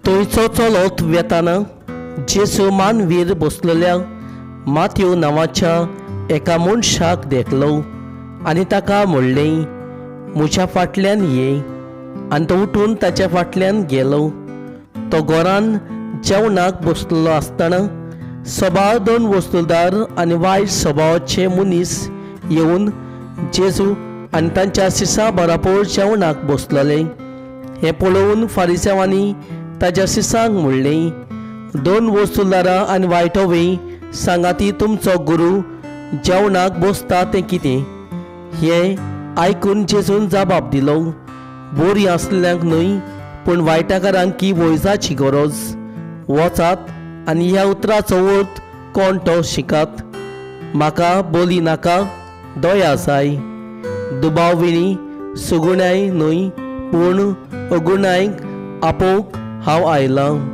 थंयचो चलत वेताना जेजू मानवीर बसलेल्या माथ्यो नांवाच्या एका मनशाक देखलो आनी ताका म्हणलें, म्हज्या फाटल्यान ये. आनी तो उठून ताच्या फाटल्यान गेलो. तो घरान जेवणाक बसलेलो आसतना सभाव दोन वस्तुदार आनी वायट स्वभावाचे मनीस येवन जेजू आनी तांच्या शिसां बराबर जेवणाक बसलेले. हें पळोवन फारिसांवांनी ताच्या शिसांक म्हणलें, दोन वस्तुदारां आनी वायटोवे सांगाती तुमचो गुरू जेवणाक बसता तें कितें? हें आयकून जेजून जबाब दिलो, बरी आसल्यांक न्हय पूण वायटकारांक की वैजाची गरज. वचात आनी ह्या उतराचो अर्थ कोण तो शिकात. म्हाका बोली नाका, दया जाय. दुबाव विणी सुगुणाय न्हय पूण अगुणायक आपोवंक हांव आयलां.